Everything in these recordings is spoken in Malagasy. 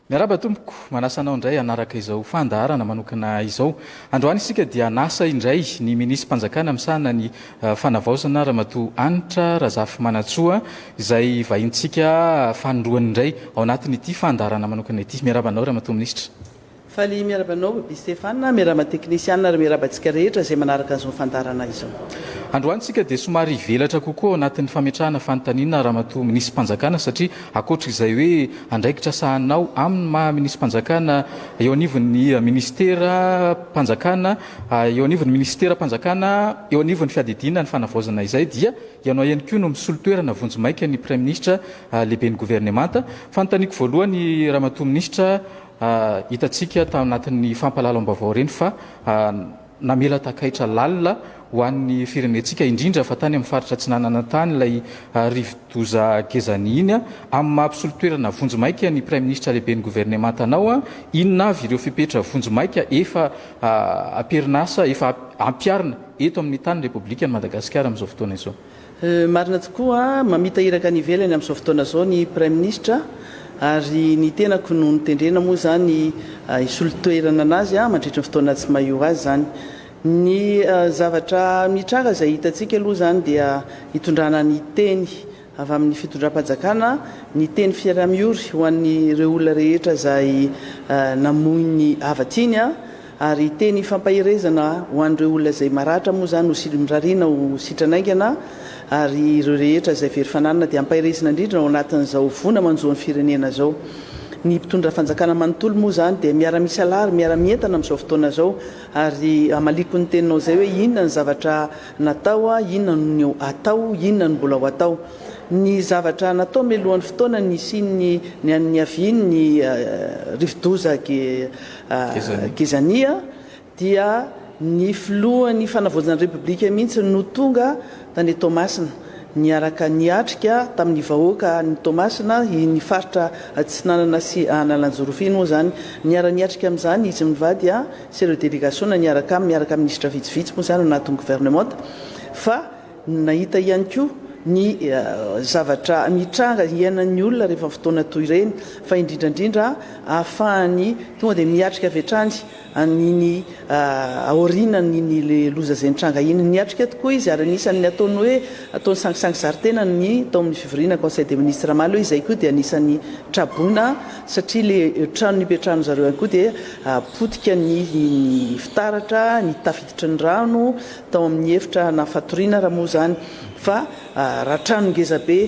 Miarahaba tompoko, manasa anao indray hanaraka izao fandaharana manokana izao. Androany isika dia hanasa indray ny Minisi-panjakana misahana ny Fanavaozana Ramatoa Hanitra Razafimanantsoa izay vahintsika fanindroany indray ao anatin'ity fandaharana manokana ity. Miarahaba anao Ramatoa Minisitra. Faly miarahaba anao Baby Stéphane, miarahaba teknisiana ary miarahaba antsika rehetra izay manaraka an'izao fandaharana izao. Androany isika dia somary hivelatra kokoa ao anatin'ny fametrahana fanontaniana Ramatoa Minisi-panjakana satria ankoatra izay hoe andraikitra sahaninao amin'ny maha Minisi-panjakana eo anivon'ny Minisiteram-panjakana eo anivon'ny Minisiteram-panjakana eo anivon'ny fiadidiana ny fanavaozana izay dia ianao ihany koa no misolo toerana vonjimaika ny Praiminisitra lehiben'ny governemanta. Fanontaniako voalohany Ramatoa Minisitra, Hitantsika tao anatin'ny fampahalalam-baovao ireny fa namela takaitra lalina ho an'ny firenentsika, indrindra fa tany amin'ny faritra atsinanana tany ilay rivodoza Gezani iny. Amin'ny maha mpisolo toerana vonjimaika ny Praiminisitra lehiben'ny governemanta anao, inona avy ireo fepetra vonjimaika efa am-perinasa, efa ampiharina eto amin'ny tany Repoblikan'i Madagasikara amin'izao fotoana izao? Marina tokoa, mamita iraka any ivelany amin'izao fotoana izao ny Praiminisitra ary ny tenako no notendrena moa izany hisolo toerana anazy mandritry ny fotoana tsy maha eo azy izany. Ny zavatra mitranga izay hitantsika aloha izany dia hitondrana ny teny avy amin'ny fitondram-panjakana, ny teny fiaraha-miory ho an'ireo olona rehetra izay namoy ny hava-tiany. Ary teny fampaherezana ho an'ireo olona izay maratra moa izany ho mirariana ho sitrana haingana, ary ireo rehetra izay very fananana dia ampaherezina indrindra ao anatin'izao voina manjo ny firenena izao. Ny mpitondra fanjakana manontolo moa izany dia miara-misalahy ary miara-mientana amin'izao fotoana izao, ary hamaliako ny teninao izay hoe inona ny zavatra natao, inona no atao, inona no mbola ho atao. Ny zavatra natao mialohan'ny fotoana nisian'ny ny niavian'ny rivodoza Gezania dia ny filohan'ny fanavaozana ny Repoblika mihitsy no tonga tany Toamasina niaraka niatrika tamin'ny vahoaka any Toamasina, iny faritra Atsinanana sy Analanjirofo iny moa izany. Niara-niatrika amin'izany izy mivady sy ireo delegasiona niaraka aminy, miaraka amin'ny minisitra vitsivitsy moa izany ao anatin'ny governemanta fa Nahita ihany koa ny zavatra mitranga iainan'ny olona rehefa fotoana toy ireny fa indrindra indrindra ahafahany tonga dia miatrika avy hatrany an'iny aorianan'iny le loza izay nitranga iny. Niatrika tokoa izy ary anisan'ny ataony hoe ataony sangisangy zary tena ny tao amin'ny fivoriana conseil des ministres omaly hoe izay koa dia anisan'ny traboina satria le trano nipetrahan-dry zareo ihany koa dia potika ny fitaratra, ny tafiditry ny rano, Tao amin'ny efitra nafatoriana ara moa izany fa raha trano ngeza be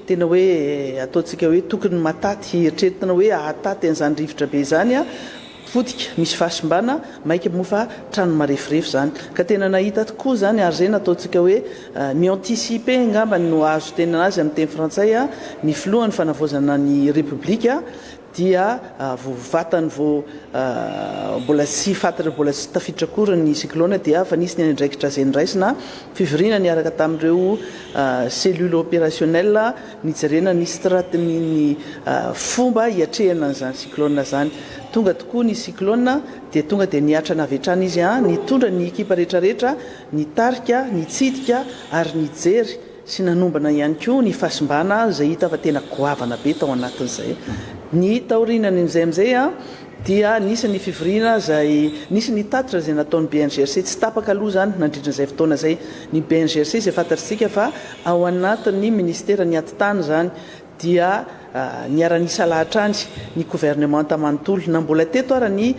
tena hoe ataontsika hoe tokony mataty eritreretina hoe hahataty an'izany rivotra be izany potika misy fahasimbana maika moa fa trano mareforefo izany ka tena nahita tokoa izany ary izay no ataontsika hoe mi-anticiper angamba no azo tenenana azy amin'ny teny frantsay ny filohan'ny fanavaozana ny repoblika dia vao vatany vao mbola tsy fantatra mbola tsy tafiditra akory ny cyclone dia efa nisy ny andraikitra izay noraisina, fivoriana niaraka tamin'ireo cellule opérationnelle nijerena ny strat ny ny fomba hiatrehana an'izany cyclone izany. Tonga tokoa ny cyclone dia tonga dia niatrana avy hatrany izy nitondra ny ekipa rehetrarehetra nitarika, nitsidika ary nijery sy nanombana ihany koa ny fahasimbana izay hita fa tena goavana be tao anatin'izay. Ny taorianan'izay amin'izay dia nisy ny fivoriana izay nisy ny tatitra izay nataon'ny BNGRC, tsy tapaka aloha izany nandritra izay fotoana izay. Ny BNGRC izay fantatr'isika fa ao anatin'ny minisiteran'ny atitany izany dia niara-nisalahy hatrany ny governemanta manontolo. Na mbola teto ara ny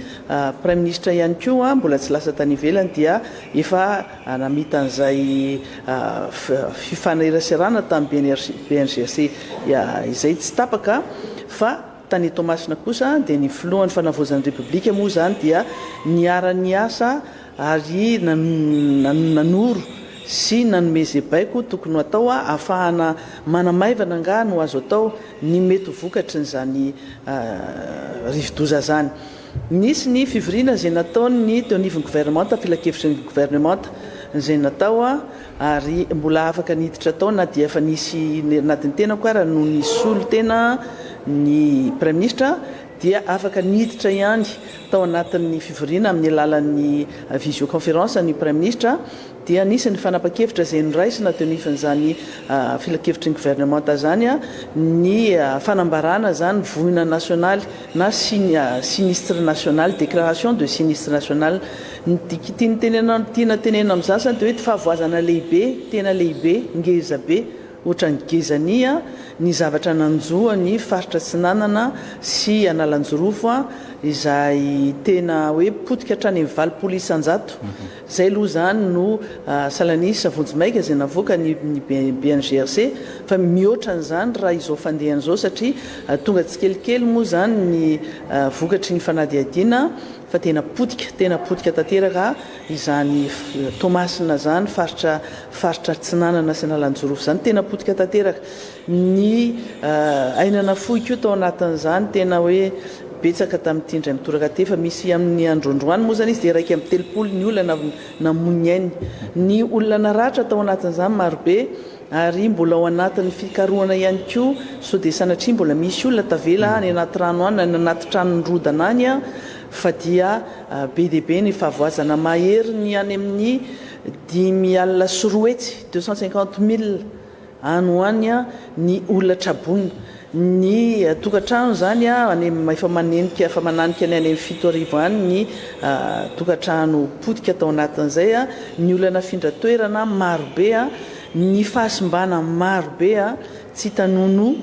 Praiminisitra ihany koa mbola tsy lasa tany ivelany dia efa namita an'izay fifaneraserana tamin'ny BNGRC izay tsy tapaka fa tany Toamasina kosa dia ny filohan'ny fanavaozan'ny Repoblika moa izany dia niara-niasa ary nanoro sy nanome izay baiko tokony ho atao ahafahana manamaivana angaha no azo atao ny mety ho vokatrin'izany rivodoza izany. Nisy ny fivoriana izay nataon'ny teo anivon'ny governemanta, filankevitry ny governemanta izay natao ary mbola afaka niditra tao na dia efa nisy na dia ny tenako ara no nisolo tena ny praiminisitra. dia afaka niditra ihany tao anatin'ny fivoriana amin'ny alalan'ny visioconférence ny Praiminisitra dia nisy ny fanapan-kevitra izay noraisina teo anivan'izany filankevitry ny governemanta izany ny fanambarana izany voina nasionaly na sinistre national, déclaration de sinistre national. Ny tiany tenenana tiana tenenina amin'izany izany dia hoe fahavoazana lehibe, tena lehibe, ngeza be, ohatran'ny gezania ny zavatra nanjo ny faritra Atsinanana sy Analanjirofo izay tena hoe potika hatrany amin'ny 80%. Izay aloha izany no salanisa vonjimaika izay navoaka ny BNGRC fa mihoatra an'izany raha izao fandehany izao satria tonga tsikelikely moa izany ny vokatry ny fanadihadiana fa tena potika, tena potika tanteraka izany Toamasina izany, faritra faritra Atsinanana sy Analanjirofo izany, tena potika tanteraka. Ny aina nafoy koa tao anatin'izany tena hoe betsaka tamin'ity indray mitoraka ity, efa misy amin'ny androandroany moa izany izy dia 31 ny olona namoy ny ainy. Ny olona naratra tao anatin'izany marobe ary mbola ao anatin'ny fikarohana ihany koa sao dia sanatria mbola misy olona tavela any anaty rano any na any anaty trano nirodana any fa dia be dia be ny fahavoazana mahery ny any amin'ny 250, 250 mille, any ho any ny olona traboina. Ny tokantrano izany any efa manenika efa mananika ny any amin'ny 7000 any ny tokantrano potika tao anatin'izay, ny olona nafindra toerana marobe, ny fahasimbana marobe tsy hita nonoa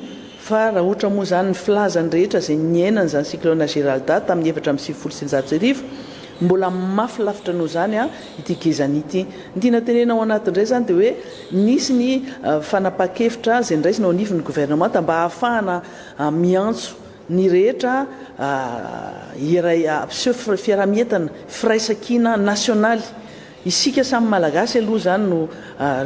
fa raha ohatra moa izany ny filazan'ny rehetra izay niainana izany cyclone Geralda tamin'ny 1994 mbola mafy lavitra noho izany ity gezany ity. Ny tiana tenena ao anatin'izay izany dia hoe nisy ny fanapahan-kevitra izay noraisina ao anivon'ny governemanta mba hahafahana miantso ny rehetra hiray hampiseho fiaraha-mientana, firaisankina nasionaly. Isika samy Malagasy aloha izany no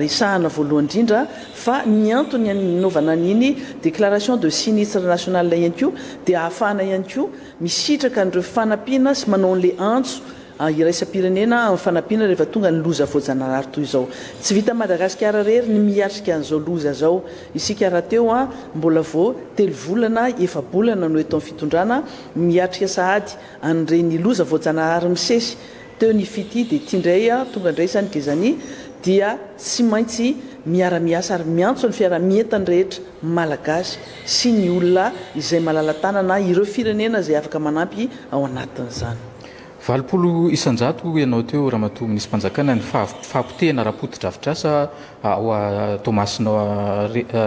resahana voalohany indrindra fa ny antony nanaovana an'iny déclaration de sinistre national ihany koa dia hahafahana ihany koa misitraka an'ireo fanampiana sy manao an'ilay antso iraisam-pirenena amin'ny fanampiana rehefa tonga ny loza voajanahary toy izao. Tsy vitan'i Madagasikara irery ny miatrika an'izao loza izao. Isika rahateo mbola vao telo volana, efa-bolana no eto amin'ny fitondrana, miatrika sahady an'ireny loza voajanahary misesy teo ny Fitia dia ity indray tonga indray izany Gezani dia tsy maintsy miara-miasa ary miantso ny fiaraha-mientan'ny rehetra Malagasy sy ny olona izay malala-tanana ireo firenena izay afaka manampy ao anatin'izany. 80% hoy ianao teo Ramatoa Minisi-panjakana ny fahapotehana ara-potodrafitrasa ao Toamasina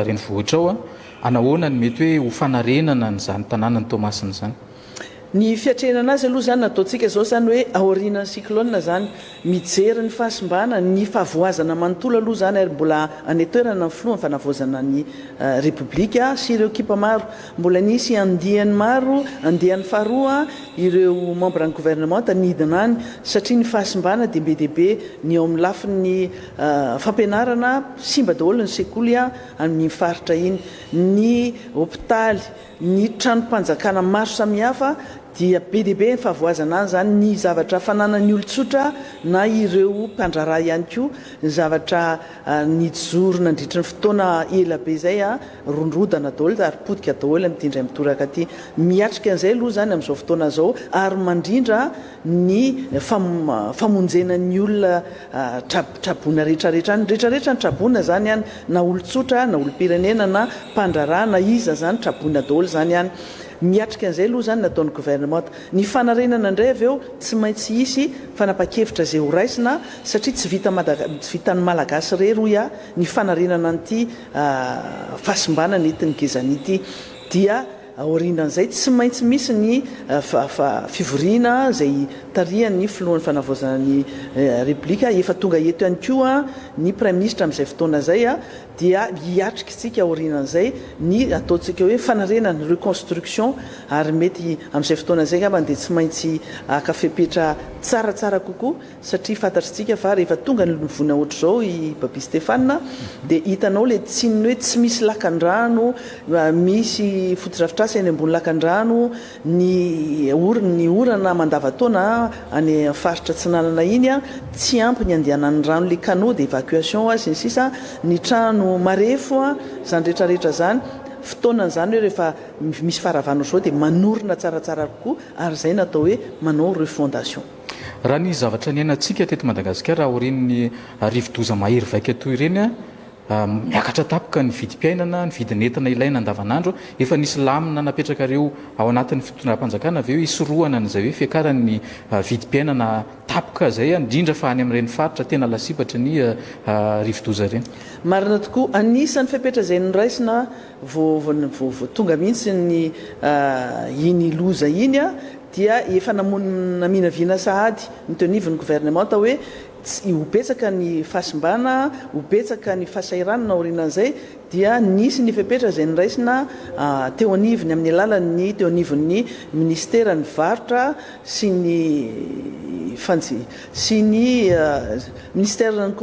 renivohitra ao. Anahoana ny mety hoe ho fanarenana an'izany tanànan'i Toamasina izany? Ny fiatrehana anazy aloha izany nataontsika izao izany hoe aorianan'ny cyclone izany, mijery ny fahasimbana, ny fahavoazana manontolo aloha izany ary mbola any an-toerana ny filoha amin'ny fanavaozana ny Repoblika sy ireo ekipa maro. Mbola nisy andiany maro, andiany faharoa ireo membre ny gouvernementa nidina any satria ny fahasimbana dia be dia be, ny eo amin'ny lafiny fampianarana simba daholo ny sekoly amin'iny faritra iny, ny hopitaly, Ny tranom-panjakana maro samihafa dia be dia be ny fahavoazana any izany, ny zavatra fananan'ny olon-tsotra na ireo mpandraharaha ihany koa, ny zavatra nijoro nandritry ny fotoana ela be izay, rondrodana daholo ary potika daholo amin'ity indray mitoraka ity. Miatrika an'izay aloha izany amin'izao fotoana izao ary mandrindra ny famonjena ny olona traboina rehetrarehetra any, rehetrarehetra ny traboina izany any, na olon-tsotra, na olom-pirenena, na mpandraharaha, na iza izany, traboina daholo izany any. Miatrika an'izay aloha izany ny ataon'ny governemanta. Ny fanarenana indray avy eo, tsy maintsy hisy fanapahan-kevitra izay horaisina, satria tsy vita Madaga, tsy vitan'ny Malagasy irery hoy aho ny fanarenana an'ity fahasimbana nentin'ny gezani ity. Dia. Aorianan'izay, tsy maintsy misy ny fivoriana izay tarihan'ny filohan'ny fanavaozana ny Repoblika. Efa tonga eto ihany koa ny Praiminisitra amin'izay fotoana izay dia hiatrika isika aorianan'izay ny ataontsika hoe fanarenana, reconstruction, ary mety amin'izay fotoana izay angambany dia tsy maintsy haka fepetra tsaratsara kokoa. Satria fantatritsika fa rehefa tonga ny voina ohatr'izao i Baby Stéphane dia hitanao ilay tsininy hoe tsy misy lakan-drano, misy fotodrafitrasa eny ambony lakan-drano, ny ny orana mandavantaona any faritra atsinanana iny tsy ampy ny andehanan'ny rano ilay canaux d'évacuation sy ny sisa, ny trano marefo, izany rehetra rehetra izany. fotoanany izany hoe rehefa misy faharavana ohatr'izao dia manorina tsaratsara kokoa ary izay no atao hoe manao refondation. Raha ny zavatra niainantsika teto Madagasikara aorian'ny rivodoza mahery vaika toy ireny, miakatra tampoka ny vidim-piainana, ny vidin'entana ilaina andavanandro. Efa nisy lamina napetrakareo ao anatin'ny fitondram-panjakana ve hoe hisorohana an'izay hoe fiakaran'ny vidim-piainana tampoka izay, indrindra fa any amin'ireny faritra tena lasibatry ny rivodoza ireny? Marina tokoa. Anisan'ny fepetra izay noraisina vao vao tonga mihitsy ny iny loza iny dia efa naminavina sahady ny teo anivon'ny governemanta hoe Tsy ho betsaka ny fahasimbana, ho betsaka ny fahasahiranana aorianan'izay dia nisy ny fepetra izay noraisina teo anivony amin'ny alalan'ny teo anivon'ny minisiteran'ny varotra sy ny fanji sy ny minisiteran'ny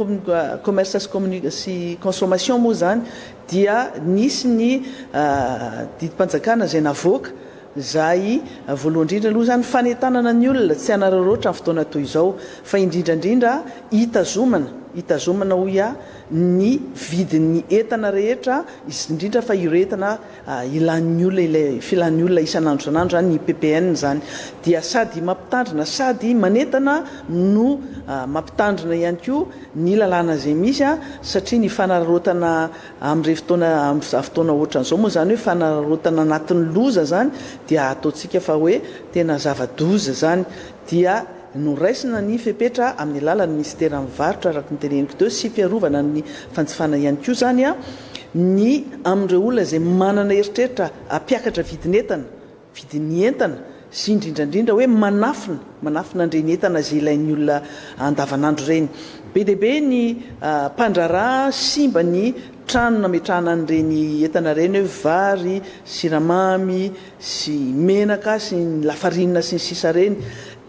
commerce sy sy consommation moa izany dia nisy ny didim-panjakana izay navoaka Izay, voalohany indrindra aloha izany, fanentanana ny olona tsy hanararaotra ny fotoana toy izao, fa indrindra indrindra hitazomana, hitazomana hoy aho, ny vidin'ny entana rehetra, indrindra fa ireo entana ilan'ny olona, ilay filan'ny olona isan'andro isan'andro izany, ny ppn izany. Dia sady mampitandrina sady manentana no mampitandrina ihany koa ny lalàna izay misy, satria ny fanararaotana Amin'ireny fotoana amin'izany fotoana ohatran'izao moa izany hoe fanararaotana anatin'ny loza izany dia ataontsika fa hoe tena zava-doza izany. Dia noraisina ny fepetra amin'ny alalan'ny minisiteran'ny varotra araka ny teneniko teo sy fiarovana ny fanjifana ihany koa izany ny amin'ireo olona izay manana eritreritra hampiakatra vidin'entana Vidin'ny entana sy indrindra indrindra hoe manafina, manafina an'ireny entana izay ilain'ny olona andavanandro ireny. Be dia be ny mpandraharaha simba ny trano nametrahana an'ireny entana ireny hoe vary, siramamy sy menaka sy ny lafarinina sy ny sisa ireny.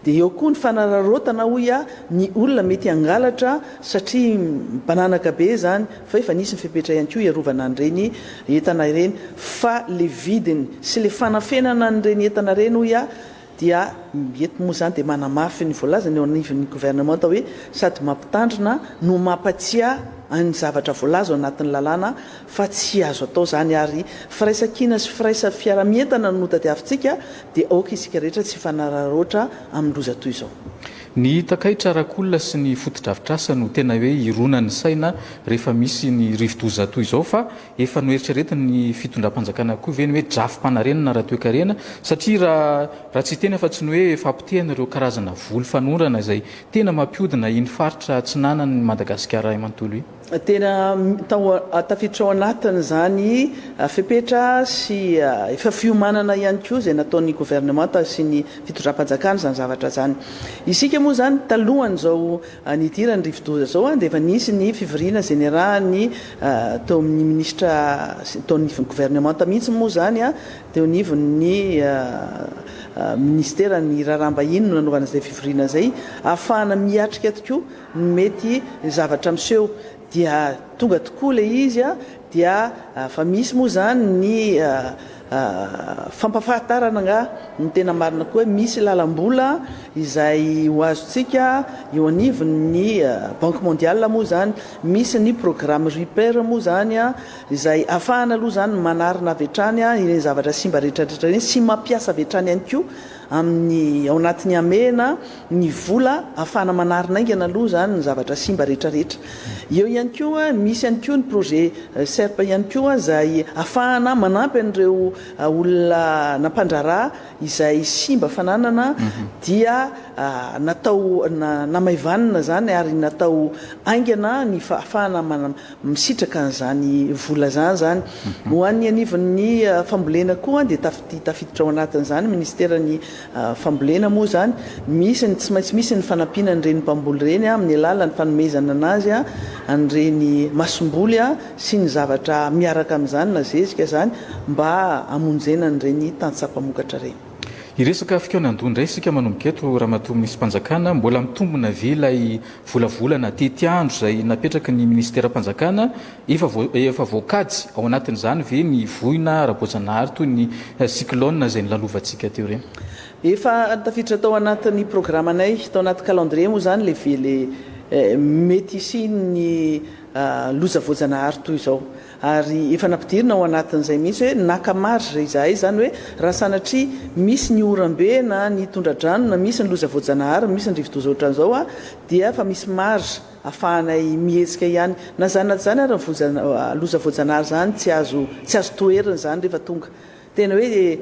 Dia eo koa ny fanararaotana hoy aho ny olona mety hangalatra satria mibananaka be izany fa efa nisy ny fepetra ihany koa hiarovana an'ireny entana ireny fa le vidiny sy le fanafenana an'ireny entana ireny hoy aho dia eto moa izany dia manamafy ny voalazany eo anivon'ny governemanta hoe sady mampitandrina no mampatsiahy ny zavatra voalaza ao anatin'ny lalàna fa tsy azo atao izany ary firaisankina sy firaisa fiarahamientana no tadiavintsika dia aoka isika rehetra tsy hifanararaotra amin'ny loza toy izao. Ny takaitra arak'olona sy ny fotodrafitrasa no tena hoe ironan'ny saina rehefa misy ny rivodoza toy izao fa efa noeritreretin'ny fitondram-panjakana koa ve ny hoe drafi-panarenana ara-toekarena satria raha raha tsy hiteny afa-tsy ny hoe fampotehana ireo karazana voly fanorana izay tena mampihodina iny faritra atsinanan'i Madagasikara iray manontolo iny. Tena tao tafiditra ao anatin'izany fepetra sy efa fiomanana ihany koa izay nataon'ny governemanta sy ny fitondram-panjakana izany zavatra izany. Isika moa izany talohan'izao nidiran'ny rivodoza izao dia efa nisy ny fivoriana izay niarahan'ny teo amin'ny minisitra teo anivon'ny governemanta mihitsy moa izany teo anivon'ny minisiteran'ny raharaham-bahiny no nanaovana izay fivoriana izay ahafahana miatrika tokoa ny mety zavatra miseho dia tonga tokoa ilay izy dia fa misy moa izany ny fampafahatarana angaha ny tena marina koa hoe misy lalam-bola izay ho azontsika eo anivon'ny banque mondiale moa izany misy ny programme RIPER moa izany izay ahafahana aloha izany manarina avy hatrany ireny zavatra simba rehetrarehetra ireny sy mampiasa avy hatrany ihany koa amin'ny ao anatin'ny hamehana ny vola ahafahana manarina haingana aloha izany ny zavatra simba rehetra rehetra. Eo ihany koa misy ihany koa ny projet CERP ihany koa izay ahafahana manampy an'ireo olona na mpandraharaha izay simba fananana dia natao namaivanina izany ary natao haingana ny fahafahana misitraka an'izany vola izany izany. Ho an'ny anivon'ny fambolena koa dia tafiditra ao anatin'izany minisiteran'ny fambolena moa izany. Misy ny tsy maintsy misy ny fanampiana an'ireny mpamboly ireny amin'ny alalan'ny fanomezana anazy an'ireny masomboly sy ny zavatra miaraka amin'izany na zezika izany mba hamonjena an'ireny tantsaha mpamokatra ireny. Hiresaka fikaonandoha indray isika manomboka eto Ramatoa Minisi-panjakana. Mbola mitombina ve ilay Volavolana tetiandro izay napetraky ny minisiteram-panjakana, efa efa voakajy ao anatin'izany ve ny voina ara-boajanahary toy ny cyclone izay nolalovantsika teo ireny? Efa tafiditra tao anatin'ny programanay, tao anaty calendrier moa izany ilay ve le mety hisian'ny. loza voajanahary toy izao. Ary efa nampidirina ao anatin'izay mihitsy hoe naka marge izahay, izany hoe raha sanatria misy ny oram-be na ny tondra-drano na misy ny loza voajanahary, misy ny rivodoza ohatran'izao dia efa misy marge ahafahanay mihetsika ihany. Na izany na tsy izany ary ny loza voajanahary izany tsy azo tsy azo toherina izany rehefa tonga. Tena hoe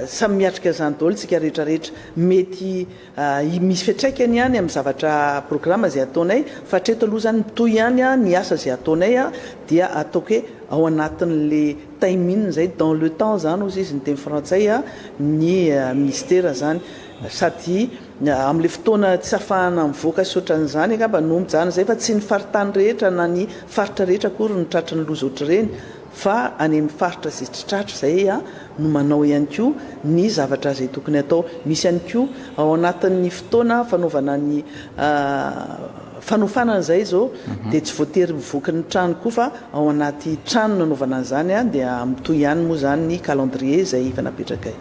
samy miatrika izany daholo tsika rehetra rehetra. Mety misy fiantraikany ihany amin'ny zavatra programme izay ataonay fa hatreto aloha izany mitohy ihany ny asa izay ataonay dia ataoko hoe ao anatin'le timing izay dans le temps izany hozy izy ny teny frantsay ny ministera izany sady amin'le fotoana tsy ahafahana mivoaka sy ohatran'izany angamba no mijanona izay fa tsy ny faritany rehetra na ny faritra rehetra akory no tratry ny loza ohatr'ireny Fa any amin'ny faritra izay tsy tratra izay no manao ihany koa ny zavatra izay tokony hatao. Misy ihany koa ao anatin'ny fotoana fanaovana ny fanofanana izay izao dia tsy voatery mivoaka ny trano koa fa ao anaty trano no anaovana an'izany dia mitohy ihany moa izany ny calendrier izay efa napetrakay.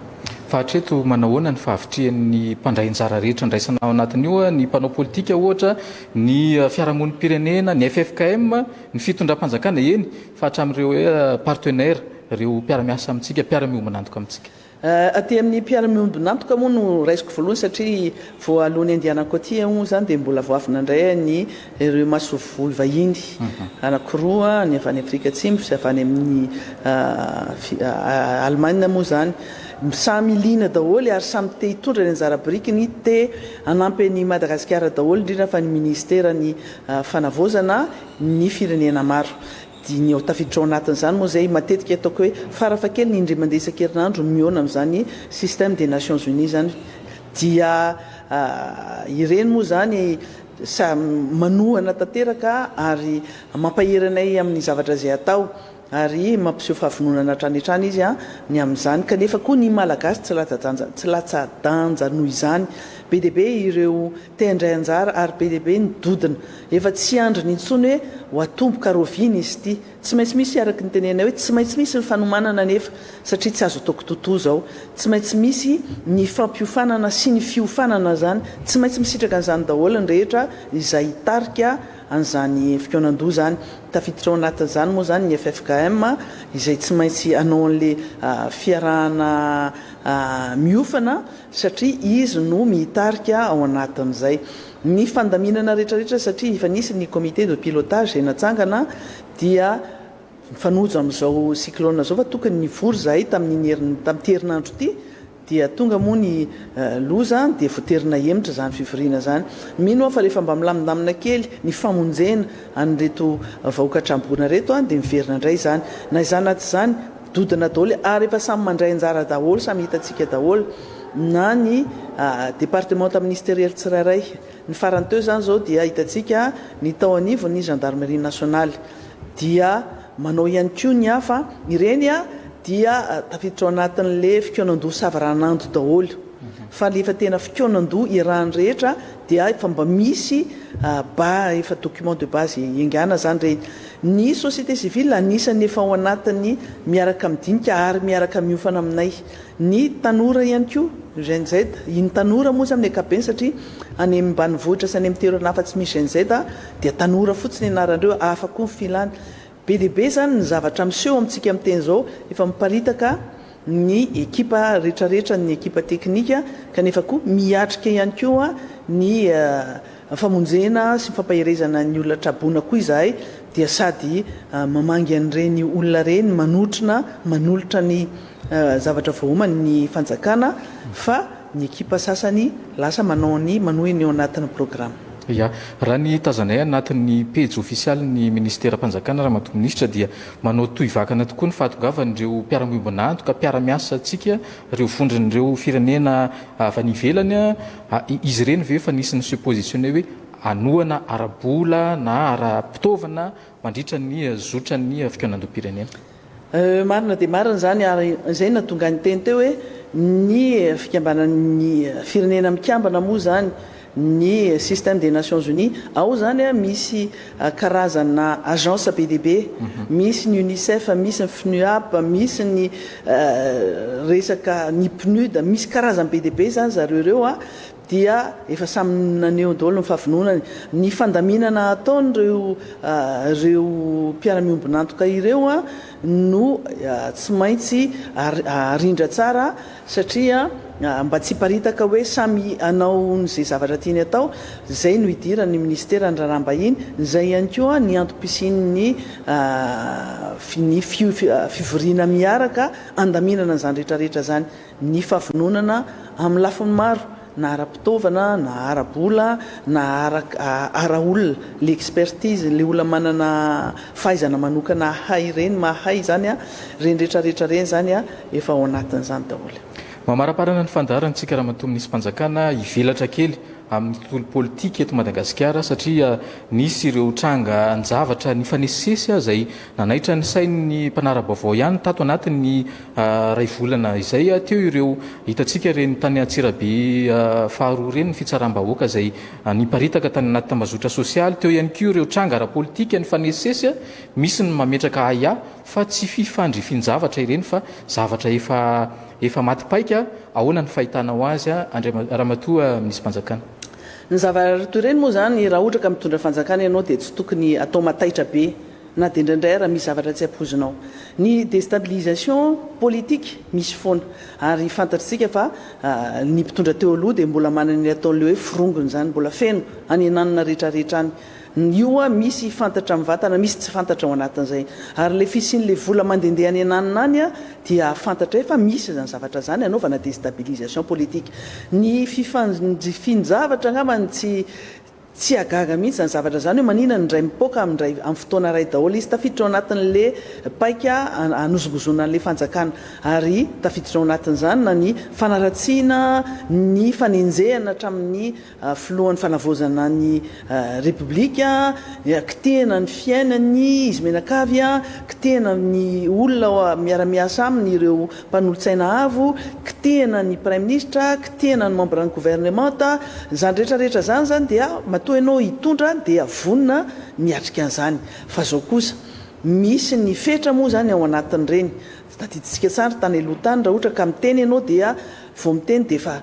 Fa hatreto manahoana ny fahavitrihan'ny mpandray anjara rehetra andraisana ao anatin'io, ny mpanao politika ohatra, ny fiarahamonim-pirenena, ny ffkm, ny fitondram-panjakana, eny fa hatramin'ireo hoe partenaires, ireo mpiara-miasa amintsika, mpiara-miombon'antoka amintsika. Aty amin'ny mpiara-miombon'antoka moa no raisiko voalohany satria vao alohan'ny handehanako aty aho moa izany dia mbola vao avy nandray ny ireo masoivoho vahiny anankiroa, ny avy any Afrika Atsimo sy avy any amin'ny Allemagne moa izany. Samy liana daholo ary samy te hitondra ny anjara birikiny, te hanampy an'i Madagasikara daholo, indrindra fa ny ministeran'ny fanavaozana ny firenena maro. Dia ny ao tafiditra ao anatin'izany moa izay matetika ataoko hoe farafahakeliny indray mandeha isan-kerinandro mihaona amin'izany système des Nations Unies izany dia ireny moa izany samy manohana tanteraka ary mampahery anay amin'ny zavatra izay atao ary mampiseho fahavononana hatrany hatrany izy ny amin'izany kanefa koa ny Malagasy tsy latsa-danja tsy latsa-danja noho izany be dia be ireo te handray anjara ary be dia be ny dodona Efa tsy andriny intsony hoe ho atomboka rahoviana izy ity. Tsy maintsy misy araka ny tenenay hoe tsy maintsy misy ny fanomanana anefa satria tsy azo atao kitotoa izao. Tsy maintsy misy ny fampiofanana sy ny fiofanana izany. Tsy maintsy misitraka an'izany daholo ny rehetra izay hitarika an'izany fikaonandoha izany. Tafiditra ao anatin'izany moa izany ny ffkm izay tsy maintsy hanao an'ilay fiarahana miofana satria izy no mitarika ao anatin'izay. Ny fandaminana rehetrarehetra satria efa nisy ny comité de pilotage izay natsangana dia mifanojo amin'izao cyclone izao fa tokony nivory izahay tamin'iny heriny tamin'ity herinandro ity dia tonga moa ny loza dia voatery nahemotra izany fivoriana izany. Mino aho fa rehefa mba milamindamina kely ny famonjena an'ireto vahoaka tramboina ireto dia miverina indray izany. Na izany na tsy izany dodona daholo ary efa samy mandray anjara daholo, samy hitantsika daholo na ny departemanta ministeriel tsirairay. Ny farany teo izany izao dia hitantsika ny tao anivon'ny gendarmerie nationale dia manao ihany koa ny hafa, ireny dia tafiditra ao anatin'le fikaonandoha savaranando daholo fa le efa tena fikaonandoha iarahan'ny rehetra dia efa mba misy ba efa document de base iangana izany ireny. Ny société civile anisan'ny efa ao anatin'ny miaraka midinika ary miaraka miofana aminay. Ny tanora ihany koa, Gen Z, iny tanora moa izany amin'ny ankapobeny satria any ambanivohitra sy any amin'ny toerana hafa tsy misy Gen Z dia tanora fotsiny anaran'ireo, hafa koa ny filany. Be dia be izany ny zavatra miseho amintsika miteny izao, efa miparitaka ny ekipa rehetrarehetra, ny ekipa teknika kanefa koa miatrika ihany koa ny famonjena sy ny fampaherezana ny olona traboina koa izahay dia sady mamangy an'ireny olona ireny, manotrona, manolotra ny zavatra voaomany ny fanjakana fa ny ekipa sasany lasa manao ny manohy ny ao anatin'ny programa. Ya. Raha ny tazanay anatin'ny pejy ofisialin'ny ministeram-panjakana Ramatoa Minisitra dia manao tohivakana tokoa ny fahatongavan'ireo mpiara-miombon'antoka, mpiara-miasa antsika, ireo vondron'ireo firenena avy any ivelany. Izy ireny ve efa nisy ni-se positionner hoe hanohana ara-bola na ara-pitaovana mandritra ny zotran'ny fikaonandoham-pirenena? Marina dia marina izany ary izay no nahatonga ahy niteny teo hoe ny fikambanan'ny firenena mikambana moa izany. ny système des Nations Unies. Ao izany misy karazana agence be dia be, misy ny Unicef, misy ny Fnuap, misy ny resaka ny Pnud, misy karazany be dia be izany zareo ireo dia efa samy naneho daholo ny fahavononany. Ny fandaminana ataon'ireo ireo mpiara-miombon'antoka ireo no tsy maintsy arindra tsara satria mba tsy hiparitaka hoe samy hanao izay zavatra tiany atao, izay no idiran'ny minisiteran'ny raharaham-bahiny, izay ihany koa ny antom-pisian'ny ny fivoriana miaraka handaminana an'izany rehetra rehetra izany, ny fahavononana amin'ny lafiny maro na ara-pitaovana na ara-bola na ara-olona, le expertise, le olona manana fahaizana manokana hahay ireny, mahay izany, ireny rehetra rehetra ireny izany efa ao anatin'izany daholo. Mamaraparana ny fandaharantsika Ramatoa Minisi-panjakana hivelatra kely amin'ny tontolo politika eto Madagasikara satria nisy ireo tranga an-javatra nifanesisesy izay nanaitra ny sain'ny mpanara-baovao ihany tato anatin'ny iray volana izay. Teo ireo hitantsika ireny tany Antsirabe faharoa ireny ny fitsaram-bahoaka izay niparitaka tany anaty tambazotra sosialy. Teo ihany koa ireo tranga ara-politika nifanesisesy. Misy ny mametraka ahiahy fa tsy fifandrifin-javatra ireny fa zavatra efa efa maty paika. Ahoana ny fahitanao azy Andriamatoa Minisi-panjakana? Ny zavatra toy ireny moa izany raha ohatra ka mitondra fanjakana ianao dia tsy tokony atao mataitra be na dia indraindray ara misy zavatra tsy ampoizinao. Ny destabilisation politique misy foana ary fantatr'isika fa ny mpitondra teo aloha dia mbola manana ny ataon'ilay hoe forongony izany, mbola feno any ananona rehetrarehetra any. Io misy fantatra mivantana, misy tsy fantatra ao anatin'izay. Ary ilay fisian'ilay vola mandehandeha any ananona any dia fantatray fa misy izany zavatra izany anaovana destabilisation politique. Ny fifandrifin-javatra angamba tsy Tsy hahagaga mihitsy izany zavatra izany hoe manina ny indray mipoaka amin'ny indray amin'ny fotoana iray daholo izy. Tafiditra ao anatin'le paika hanozongozonana an'le fanjakana. Ary tafiditra ao anatin'izany na ny fanaratsiana, ny fanenjehana hatramin'ny filohan'ny fanavaozana ny Repoblika, kitihana ny fiainany izy mianakavy, kitihana ny olona miara-miasa aminy ireo mpanolotsaina avo, kitihina ny praiminisitra, kitihina ny membre ny gouvernementa, izany rehetra rehetra izany izany dia matoa ianao hitondra dia vonona miatrika an'izany. Fa izao kosa, misy ny fetra moa izany ao anatin'ireny, tadidintsika tsara tany aloha tany raha ohatra ka miteny ianao dia vao miteny dia efa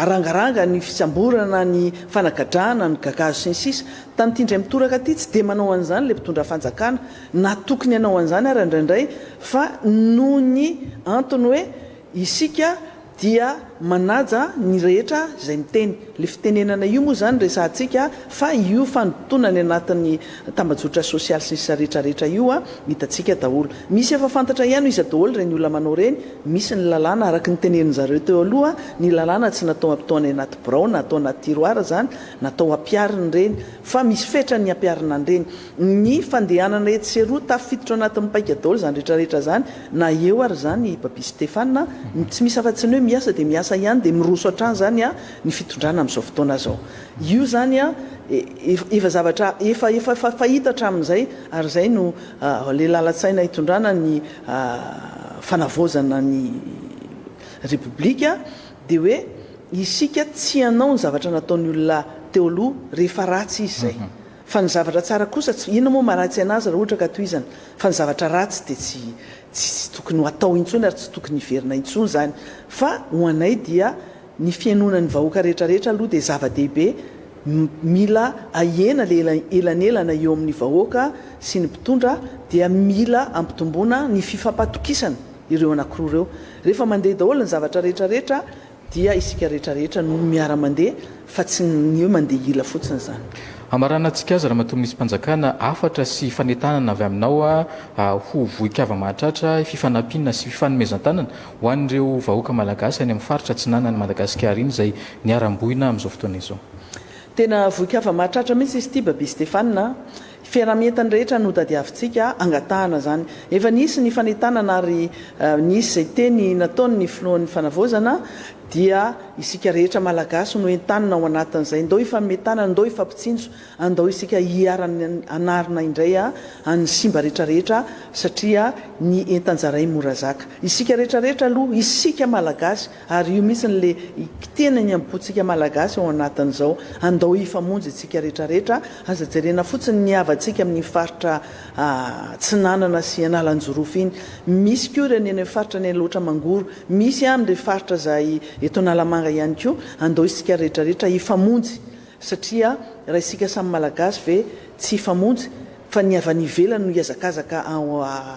arangaranga ny fisamborana, ny fanagadrana, ny gagazo sy ny sisa. Tamin'ity indray mitoraka ity tsy dia manao an'izany ilay mpitondra fanjakana, na tokony hanao an'izany ary indraindray fa noho ny antony hoe isika dia manaja ny rehetra izay miteny. Ilay fitenenana io moa izany resahantsika fa io fandotoana any anatin'ny tambajotra sosialy sy ny sisa rehetra rehetra io hitantsika daholo. Misy efa fantatra ihany hoe iza daholo ireny olona manao ireny, misy ny lalàna araka ny tenenin-jareo teo aloha, ny lalàna tsy natao atao any anaty birao na atao anaty tiroir izany, natao hampiharina ireny fa misy fetrany ny hampiharina an'ireny. Ny fandehanana etsy sy eroa tafiditra ao anatin'ny paika daholo izany rehetra rehetra izany na eo ary izany i Baby Stéphane a, tsy misy afa-tsy ny hoe miasa dia miasa ihany dia miroso hatrany izany a ny fitondrana amin'izao fotoana izao. Io izany a efa zavatra efa efa fahita hatramin'izay ary izay no ilay lalan-tsaina hitondrana ny fanavaozana ny Repoblika dia hoe isika tsy hanao ny zavatra nataon'ny olona teo aloha rehefa ratsy izy izay. Fa ny zavatra tsara kosa tsy, inona moa maharatsy anazy raha ohatra ka tohizana, fa ny zavatra ratsy dia tsy tsy tokony ho atao intsony ary tsy tokony hiverina intsony izany. Fa ho anay dia ny fihainoana ny vahoaka rehetra rehetra aloha dia zava-dehibe, mila ahena le elanelana eo amin'ny vahoaka sy ny mpitondra dia mila ampitomboana ny fifampatokisana ireo anakiroa ireo. Rehefa mandeha daholo ny zavatra rehetra rehetra Dia isika rehetra rehetra no miara mandeha fa tsy ny hoe mandeha ila fotsiny izany. Hamaranantsika azy Ramatoa Minisi-panjakana, hafatra sy fanentanana avy aminao ho vohi-kava-mahatratra, fifanampiana sy fifanomezan-tanana ho an'ireo vahoaka Malagasy any amin'ny faritra atsinanan'i Madagasikara iny izay niharam-boina amin'izao fotoana izao. Tena vohi-kava-mahatratra mihitsy izy ity Baby Stéphane a! Fiaraha-mientana rehetra no tadiavintsika angatahana izany. Efa nisy ny fanentanana ary nisy izay teny nataon'ny filohan'ny fanavaozana. Dia isika rehetra Malagasy no entanina ao anatin'izay. Ndao hifanome tanana, ndao hifampitsinjo, andao isika hiara-hanarina indray an'ny simba rehetra rehetra satria ny entan-jaray mora zaka. Isika rehetra rehetra aloha, isika Malagasy, ary io mihitsy le kitihana ny am-pontsika Malagasy ao anatin'izao. Andao hifamonjy isika rehetra rehetra, aza jerena fotsiny ny havantsika amin'ny faritra Atsinanana sy Analanjirofo iny. Misy koa ireny any amin'ny faritra any Alaotra Mangoro. Misy amin'ireo faritra izay eto Analamanga ihany koa, andao isika rehetra rehetra hifamonjy satria raha isika samy Malagasy ve tsy hifamonjy fa ny avy any ivelany no hihazakazaka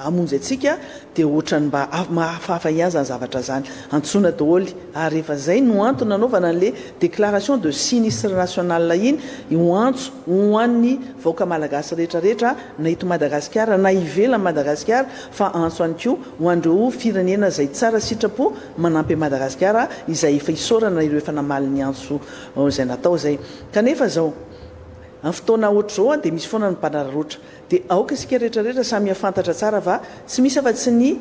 hamonjy antsika dia ohatran'ny mba mahafahafa ihany izany zavatra izany. Antsoina daholo ary rehefa izay no antony nanaovana an'ilay déclaration de sinistre national iny ho antso ho an'ny vahoaka Malagasy rehetra rehetra na eto Madagasikara na ivelan'i Madagasikara fa antso ihany koa ho an'ireo firenena izay tsara sitrapo manampy an'i Madagasikara izay efa isaorana ireo efa namaly ny antso izay natao izay. Kanefa izao amin'ny fotoana ohatr'izao dia misy foana ny mpanararaotra. Dia aoka isika rehetra rehetra samy hahafantatra tsara fa tsy misy afa-tsy ny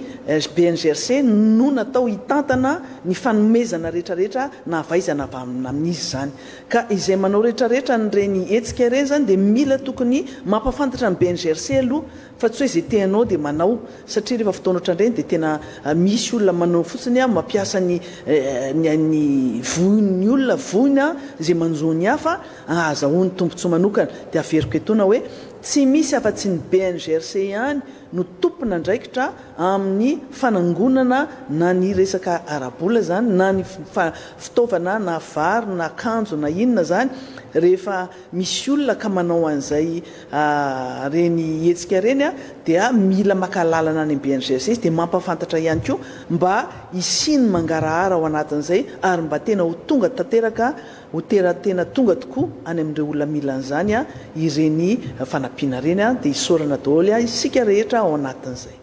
BNGRC no natao hitantana ny fanomezana rehetra rehetra na avy aiza na avy amin'iza izany. Ka izay manao rehetra rehetra an'ireny hetsika ireny izany dia mila tokony mampahafantatra ny BNGRC aloha Fa tsy hoe izay te hanao dia manao, satria rehefa fotoana ohatran'ireny dia tena misy olona manao fotsiny, mampiasa ny ny voin'ny olona, voina izay manjo ny hafa ahazahoany tombontsoa manokana. Dia averiko etoana hoe tsy misy afa-tsy ny BNGRC ihany no tompon'andraikitra amin'ny fanangonana na ny resaka ara-bola izany na ny fitaovana na vary na akanjo na inona izany rehefa misy olona ka manao an'izay Ireny hetsika ireny dia mila maka alalana any amin'ny BNGRC izy dia mampahafantatra ihany koa mba hisian'ny mangarahara ao anatin'izay ary mba tena ho tonga tanteraka ho tera tena tonga tokoa any amin'ireo olona mila an'izany ireny fanampiana ireny dia isaorana daholo isika rehetra ao anatin'izay.